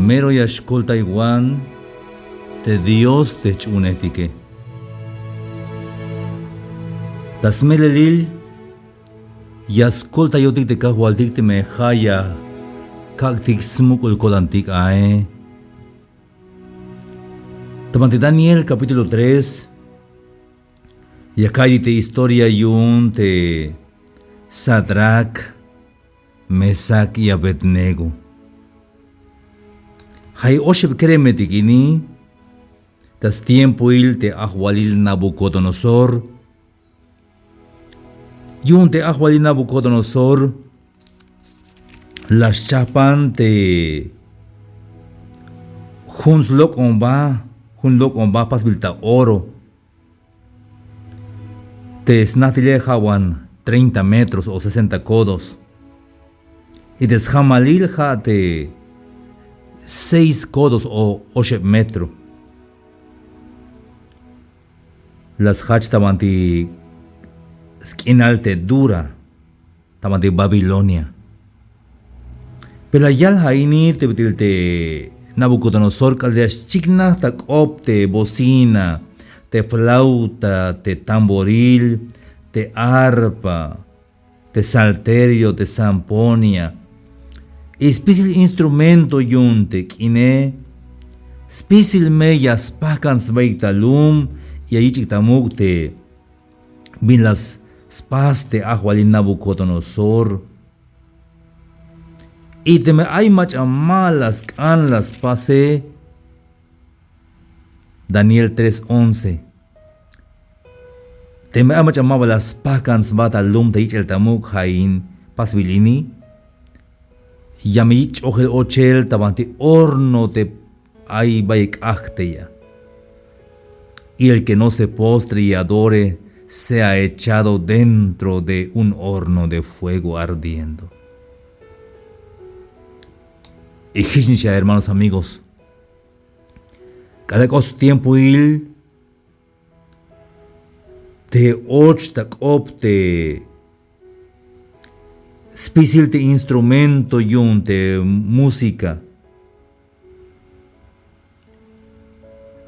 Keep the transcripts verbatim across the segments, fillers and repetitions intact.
Mero ya xkoltaywan te Dios te jch'uunejtike. Ta smelelil ya skoltayotik te Kajwaltik teme ja' ya kak'tik smuk'ul ko'tantik ae. Ta banti Daniel capítulo tres ya ka'iytik te historia yu'un te Sadrac, Mesac y Abednego. Ja' i oxeb keremetik ini ta stiempoil te ajwalil Nabucodonosor. Yu'un te ajwalil Nabucodonosor la xchajpan te jun slok'omba, jun lok'omba pasbil ta oro. Te snajtile ja' wan treinta metros o sesenta codos. Y te sjamalil ja' te seis codos o oxeb metro. La sjach ta banti sk'inal te Dura, ta banti Babilonia. Pero la yal ja' ini te bit'il te Nabucodonosor k'alal ya xchiknaj ta k'op te bocina, te flauta, te tamboril, te arpa, te salterio, te zampoña y spisil instrumento yu'un te k'ine. Spisil me ya spajk'an sbaik ta lum, ya yich'ik ta muk' te bin la spas te ajwalil Nabucodonosor. Y teme ay mach'a ma la sk'an la spase, Daniel tres once. Teme ay mach'a maba la spajk'an sba ta lum ta yich'el ta muk' ja' in pasbil ini, ya me yich' ch'ojel ochel ta banti horno te ay bayel k'ajk' te ya. Y el que no se postre y adore sea echado dentro de un horno de fuego ardiendo. Y jichnix ya, hermanos, amigos, k'alal k'ot stiempoil te och ta k'op te spisil te instrumento yu'un te música,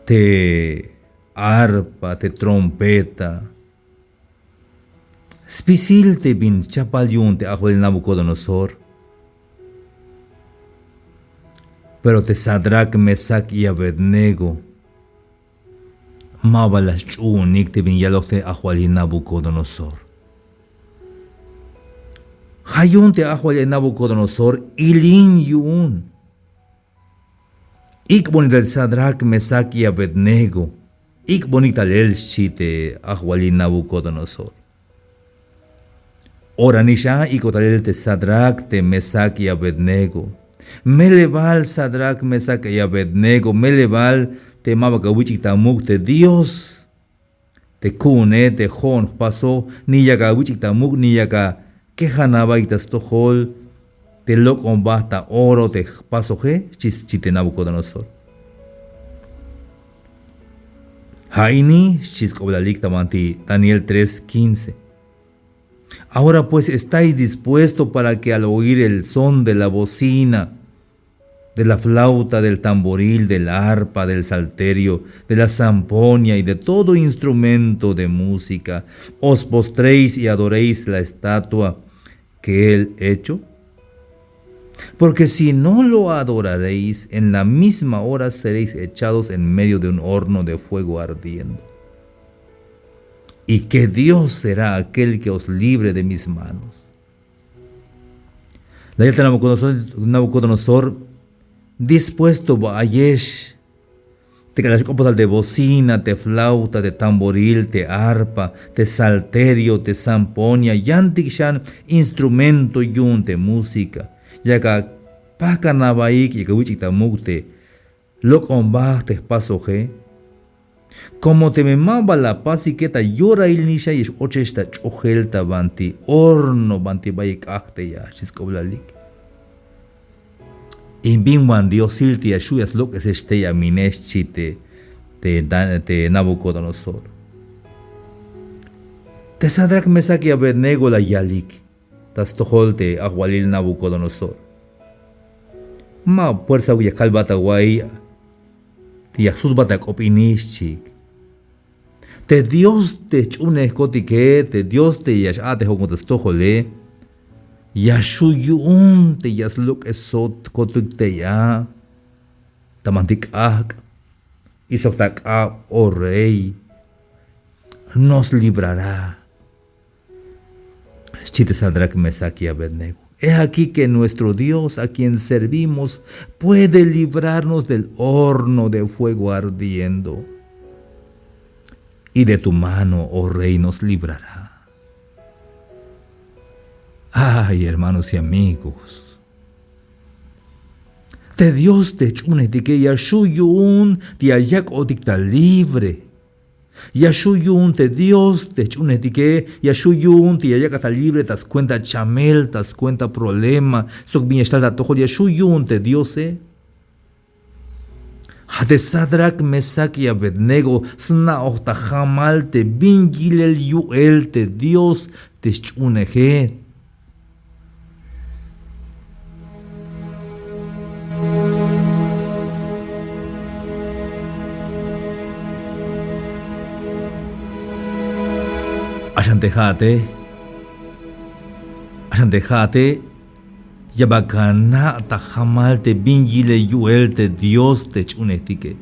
te arpa, te trompeta, spisil te bin schapal yu'un te ajwalil Nabucodonosor. Pero te Sadrac, Mesac y Abednego maba la sch'uunik te bin yaloj te ajwalil Nabucodonosor. Ja' yu'un te ajwalil Nabucodonosor ilin yu'un. Ik'bonik tal Sadrac, Mesac y Abednego. Ik'bonik talel, xchi te ajwalil Nabucodonosor. Ora nix a ik'ot talel te Sadrac, te Mesac y Abednego. Melel bal Sadrac, Mesac y Abednego, melel bal te maba ka wich'ik ta muk' te Dios te ku'une te jo'on jpasoj, ni yak awich'ik ta muk', ni yak akejan abaik ta stojol te lok'omba ta oro te jpasoje, xchi, xchi te Nabucodonosor. Ja' ini xchi sk'oblalik ta banti Daniel tres quince. Ahora pues, estáis dispuesto para que al oír el son de la bocina, de la flauta, del tamboril, del arpa, del salterio, de la zampoña y de todo instrumento de música, os postréis y adoréis la estatua que él hecho? Porque si no lo adoraréis, en la misma hora seréis echados en medio de un horno de fuego ardiendo. ¿Y qué Dios será aquel que os libre de mis manos? La yal te Nabucodonosor, Nabucodonosor, dispuesto ba ayex te k'alal xk'opoj tal te bocina, te flauta, te tamboril, te arpa, te salterio, te zampoña, yantik xan instrumento yu'un te música. Yak apajk'an abaik, yak awich'ik ta muk' te lok'omba te jpasoje. Como teme maba la pasike, ta yorail nix a ya x-ochex ta ch'ojel ta banti horno, banti bayel k'ajk' te ya, xchi sk'oblalik. In bin wan Diosil te ya xju' ya slok'esex te ya mine, xchi te, te, te Nabucodonosor. Te Sadrac, Mesac y Abednego la yalik ta stojol te ajwalil Nabucodonosor. Ma fuerza ya kalbat awa'iy, te ya sutbat ak'opinix, xchiik. Te Dios te jch'uunejkotike, te Dios te ya x-a'tejon ta stojole, ya xju' yu'un te ya slok'esotkotik tey a, ta banti k'ajk' y sok ta k'ab, o rey, nos librará. Xchi te Sadrac, Mesac y Abednego: He aquí que nuestro Dios, a quien servimos, puede librarnos del horno de fuego ardiendo, y de tu mano, oh rey, nos librará. Ay, hermanos y amigos, te Dios te jch'uunejtike ya xju' yu'un te ya yak'otik ta libre. Ya xju' yu'un te Dios te jch'uunejtike, ya xju' yu'un te ya yak'at ta libre ta skuenta chamel, ta skuenta problema, sok bin ya xtal ta atojol, ya xju' yu'un te Diose. Ja' te Sadrac, Mesac y Abednego sna'oj ta jamal te bin yilel yu'el te Dios te xch'uuneje. Axan te ja'ate, axan te ja'ate, ya bal ana' ta jamal te bin yilel yu'el te Dios te jch'uunejtike.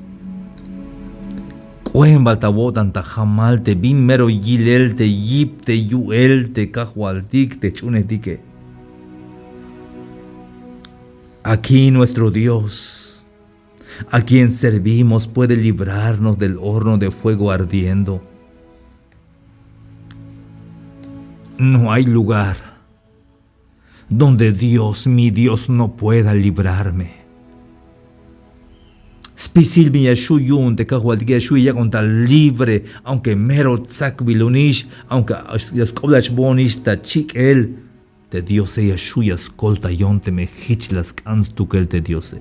K'oem bal ta awo'tan ta jamal te bin mero yilel te yip te yu'el te Kajwaltik te jch'uunejtike. Aquí nuestro Dios, a quien servimos, puede librarnos del horno de fuego ardiendo. No hay lugar donde Dios, mi Dios, no pueda librarme. Spisil bin ya xju' yu'un te Kajwaltike, ya xju' ya yak'on ta libre, aunque mero tsakbilonix, aunque ya sk'oblachbonix ta chik'el, te Diose ya xju' ya skoltayon teme jich la sk'an stukel te Diose.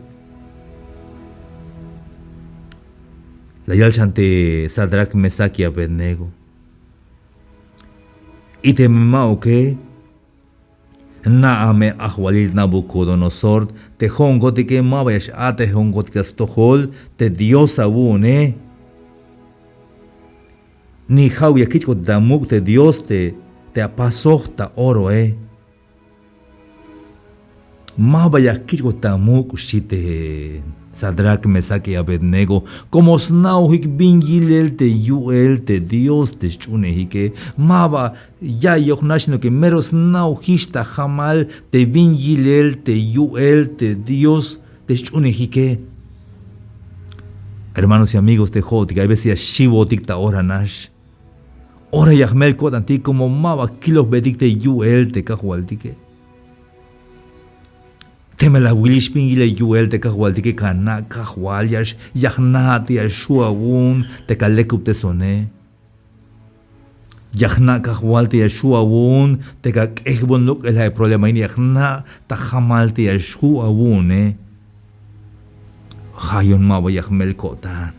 La yal xan te Sadrac, Mesac y Abednego: Y teme ma'uke, na'a me ajwalil Nabucodonosor, te jo'onkotike ma ba ya x-a'tejonkotik ta stojol te Dios awu'une, ni ja'uk ya kich'kot ta muk' te Dios te, te apasoj ta oroe. Ma ba ya kich'kot ta muk', xchi te Sadrac, Mesac y Abednego, como sna'ojik bin yilel te yu'el te Dios te xch'uunejike. Ma ba ya'iyojnax, sino que mero sna'ojix ta jamal te bin yilel te yu'el te Dios te xch'uunejike. Hermanos y amigos, te jo'otik hay veces ya xiwotik ta oranax. Ora ya jmel ko'tantik como ma ba kilojbetik te yu'el te Kajwaltike. Teme la wilix bin yilel yu'el te Kajwaltike, ka na' Kajwal, ya x-, ya jna' te ya xju' awu'un te ka lekubtesone. Ya jna' Kajwal te ya xju' awu'un te ka k'ejbon lok'el ja' problema ini, ya jna' ta jamal te ya xju' awu'une. Ja' yu'un ma ba ya jmel ko'tan.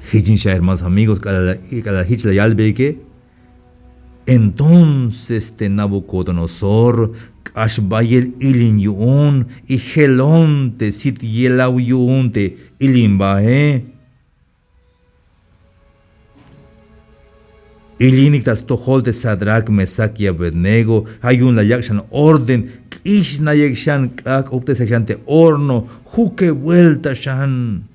Jichin xa, hermanos, amigos, k'alal, k'alal jich la yalbeyike. Entonces te Nabucodonosor k'ax bayel ilin yu'un, y jelon te sit yelaw yu'un te ilin bae. Ilinik ta stojol te Sadrac, Mesac y Abednego, ja' yu'un la yak' xan orden, k'ixnayek xan, k'ajk'optesek xan te horno, juke vuelta xan.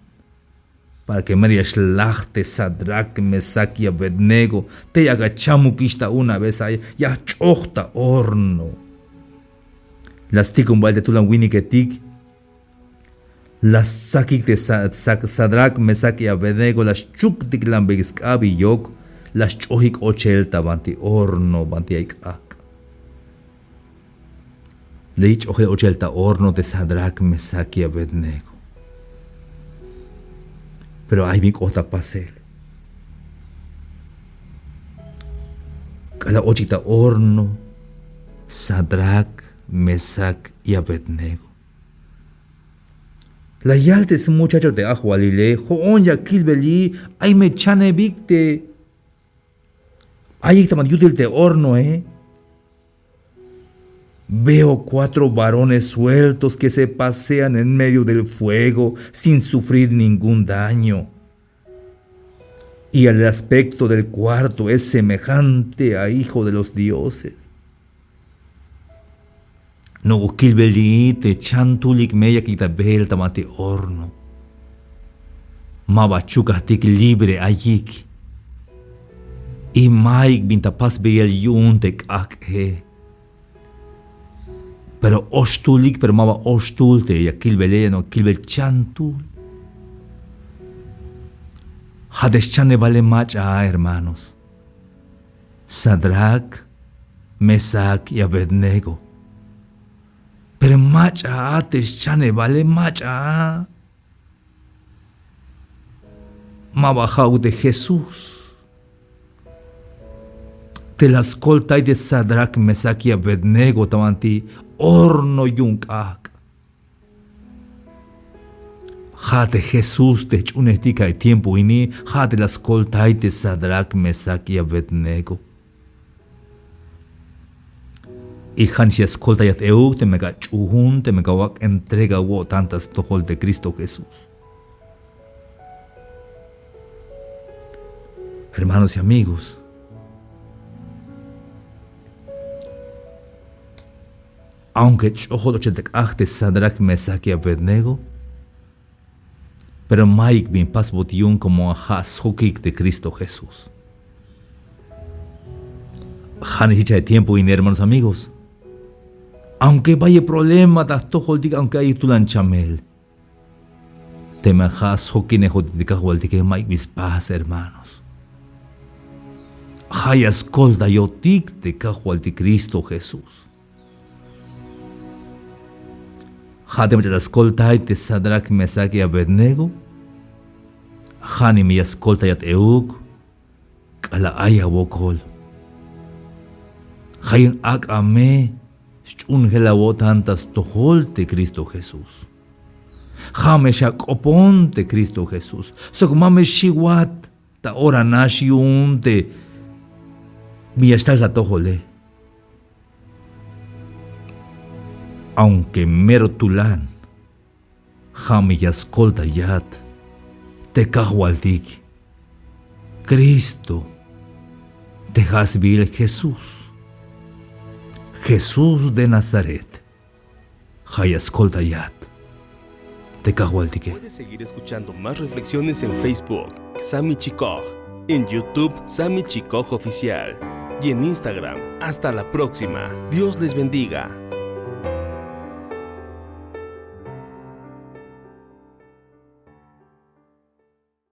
Para que mero ya xlaj te Sadrac, Mesac y Abednego, tey ak'a chamukix ta una vez ay, ya jch'oj ta horno. La stikon bael te tulan winiketik, la stsakik te Sa-, Sa-, Sadrac, Mesac y Abednego, la schuktiklanbeyik sk'ab y yok, la sch'ojik ochel ta banti horno, banti ay k'ajk'. Ley ch'ojel ochel ta horno te Sadrac, Mesac y Abednego. Pero ay bin k'ot ta pasel. K'alal ochik ta horno Sadrac, Mesac y Abednego, la yal te smuchacho te ajwalile: Jo'on ya kilbeli, ay me chanebik te ayik ta banti yutil te hornoe. Veo cuatro varones sueltos que se pasean en medio del fuego sin sufrir ningún daño. Y el aspecto del cuarto es semejante a hijo de los dioses. Nok'o kilbel te chantulik me yakik ta beel ta banti horno. Ma ba chukajtik, libre ayik. Y mayuk bin ta pasbeyel yu'un te k'ajk'e. Pero oxtulik, pero ma ba oxtul te ya kilbele, ya nok'o kilbel chantul. Ja' te xchanebale mach'a a, hermanos. Sadrac, Mesac y Abednego. Pero mach'a a te xchanebale, mach'a a. Ma ba ja'uk te Jesús. Te la skoltay te Sadrac, Mesac y Abednego ta banti horno yu'un k'ajk'. Ja' te Jesús te jch'uunejtik a tiempo ini, ja' te la skoltay te Sadrac, Mesac y Abednego. Y ja'nix ya skoltayat euk teme ka ch'uun, teme ka wak' entrega awo'tan ta stojol te Cristo Jesús. Hermanos y amigos, aunque ch'ojol ochel te k'ajk' te Sadrac, Mesac y Abednego, pero mayuk bin pasbot yu'un como ja' sjokik te Cristo Jesús. Ja'nix jich a tiempo ini, hermanos, amigos. Aunque bayel problema ta jtojoltik, aunque ay tulan chamel, teme ja' sjokinejotik te Kajwaltike, mayuk bin spas, hermanos. Ja' ya skoltayotik te Kajwaltik Cristo Jesús. Ja' te mach'a la skoltay te Sadrac, Mesac y Abednego, ja'nix me ya skoltayat euk k'alal ay awokol. Ja' yu'un ak'a me xch'uunjel awo'tan ta stojol te Cristo Jesús. Ja' me xak'opon te Cristo Jesús sok ma me xiwat ta ora nax yu'un te bin ya xtal ta atojole. Aunque mero tulan, ja' me ya skoltayat te Kajwaltik Cristo, te ja' sbiil Jesús, Jesús de Nazaret. Ja' ya skoltayat te Kajwaltike. Puedes seguir escuchando más reflexiones en Facebook, Sami Chikoj, en YouTube, Sami Chikoj Oficial, y en Instagram. Hasta la próxima. Dios les bendiga.